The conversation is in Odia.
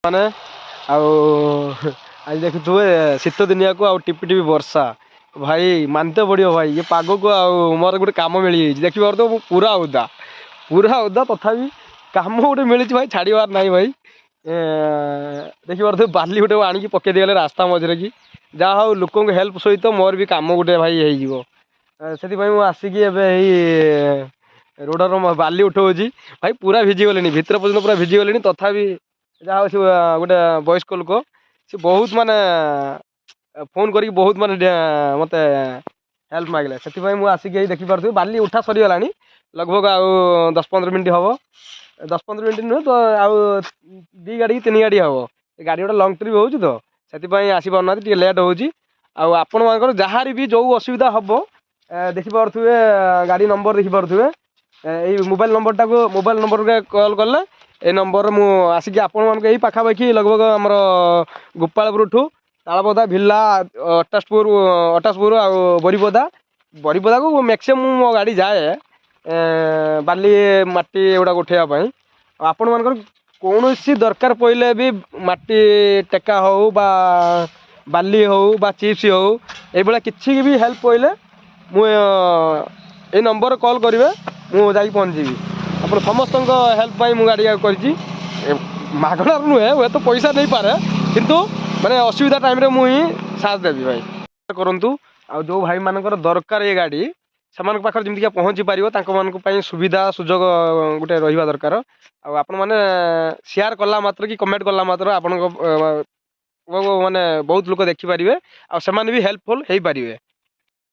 ମାନେ ଆଉ ଆଜି ଦେଖୁଥିବେ, ଶୀତ ଦିନିଆକୁ ଆଉ ଟିପି ଟିପି ବର୍ଷା। ଭାଇ, ମାନିତେ ପଡ଼ିବ ଭାଇ, ଇଏ ପାଗକୁ ଆଉ ମୋର ଗୋଟେ କାମ ମିଳିଯାଇଛି। ଦେଖିପାରୁଥିବ, ମୁଁ ପୁରା ଓଦା, ପୁରା ଓଦା, ତଥାପି କାମ ଗୋଟେ ମିଳିଛି ଭାଇ, ଛାଡ଼ିବାର ନାହିଁ ଭାଇ। ଦେଖିପାରୁଥିବେ, ବାଲି ଗୋଟେ ଆଣିକି ପକେଇ ଦେଇଗଲେ ରାସ୍ତା ମଝିରେ କି। ଯାହା ହଉ, ଲୋକଙ୍କ ହେଲ୍ପ ସହିତ ମୋର ବି କାମ ଗୋଟେ ଭାଇ ହେଇଯିବ। ସେଥିପାଇଁ ମୁଁ ଆସିକି ଏବେ ଏଇ ରୋଡ଼ର ବାଲି ଉଠଉଛି ଭାଇ। ପୁରା ଭିଜିଗଲିଣି, ଭିତର ପର୍ଯ୍ୟନ୍ତ ପୁରା ଭିଜିଗଲିଣି। ତଥାପି ଯାହା ହଉ, ସେ ଗୋଟେ ବୟସ୍କ ଲୋକ, ସେ ବହୁତ ମାନେ ଫୋନ୍ କରିକି ବହୁତ ମାନେ ମୋତେ ହେଲ୍ପ ମାଗିଲେ। ସେଥିପାଇଁ ମୁଁ ଆସିକି ଏଇ ଦେଖିପାରୁଥିବି, ବାଲି ଉଠା ସରିଗଲାଣି। ଲଗଭଗ ଆଉ 10-15 ମିନିଟ୍ ହେବ। 10-15 ମିନିଟ୍ ନୁହେଁ ତ, ଆଉ ଦୁଇ ଗାଡ଼ି କି ତିନି ଗାଡ଼ି ହେବ। ଏ ଗାଡ଼ି ଗୋଟେ ଲଙ୍ଗ୍ ଟ୍ରିପ୍ ହେଉଛି ତ, ସେଥିପାଇଁ ଆସିପାରୁନାହାନ୍ତି, ଟିକେ ଲେଟ୍ ହେଉଛି। ଆଉ ଆପଣମାନଙ୍କର ଯାହାର ବି ଯେଉଁ ଅସୁବିଧା ହେବ, ଦେଖିପାରୁଥିବେ, ଗାଡ଼ି ନମ୍ବର ଦେଖିପାରୁଥିବେ। ଏଇ ମୋବାଇଲ୍ ନମ୍ବରଟାକୁ, ମୋବାଇଲ୍ ନମ୍ବରରେ କଲ୍ କଲେ ଏଇ ନମ୍ବରରେ ମୁଁ ଆସିକି ଆପଣମାନଙ୍କୁ ଏଇ ପାଖାପାଖି ଲଗଭଗ ଆମର ଗୋପାଳପୁରଠୁ ତାଳପଦା, ଭିଲା, ଅଟାସପୁର, ଅଟାସପୁର ଆଉ ବରିପଦା। ବରିପଦାକୁ ମ୍ୟାକ୍ସିମମ୍ ମୋ ଗାଡ଼ି ଯାଏ ବାଲି ମାଟି ଏଗୁଡ଼ାକ ଉଠେଇବା ପାଇଁ। ଆଉ ଆପଣମାନଙ୍କର କୌଣସି ଦରକାର ପଡ଼ିଲେ ବି, ମାଟି ଟେକା ହଉ ବା ବାଲି ହଉ ବା ଚିପ୍ସ ହଉ, ଏଇଭଳିଆ କିଛି ବି ହେଲ୍ପ ପଡ଼ିଲେ ମୁଁ ଏଇ ନମ୍ବରରେ କଲ୍ କରିବେ, ମୁଁ ଯାଇକି ପହଞ୍ଚିଯିବି। ଆପଣ ସମସ୍ତଙ୍କ ହେଲ୍ପ ପାଇଁ ମୁଁ ଗାଡ଼ି କରିଛି। ମାଗଣାରୁ ନୁହେଁ, ହୁଏତ ପଇସା ନେଇପାରେ, କିନ୍ତୁ ମାନେ ଅସୁବିଧା ଟାଇମ୍ରେ ମୁଁ ହିଁ ସାଥ ଦେବି ଭାଇ। କରନ୍ତୁ। ଆଉ ଯେଉଁ ଭାଇମାନଙ୍କର ଦରକାର ଏ ଗାଡ଼ି, ସେମାନଙ୍କ ପାଖରେ ଯେମିତିକା ପହଞ୍ଚି ପାରିବ, ତାଙ୍କମାନଙ୍କ ପାଇଁ ସୁବିଧା ସୁଯୋଗ ଗୋଟେ ରହିବା ଦରକାର। ଆଉ ଆପଣମାନେ ସେୟାର କଲା ମାତ୍ର କି କମେଣ୍ଟ କଲା ମାତ୍ର ଆପଣଙ୍କ ମାନେ ବହୁତ ଲୋକ ଦେଖିପାରିବେ ଆଉ ସେମାନେ ବି ହେଲ୍ପଫୁଲ୍ ହେଇପାରିବେ।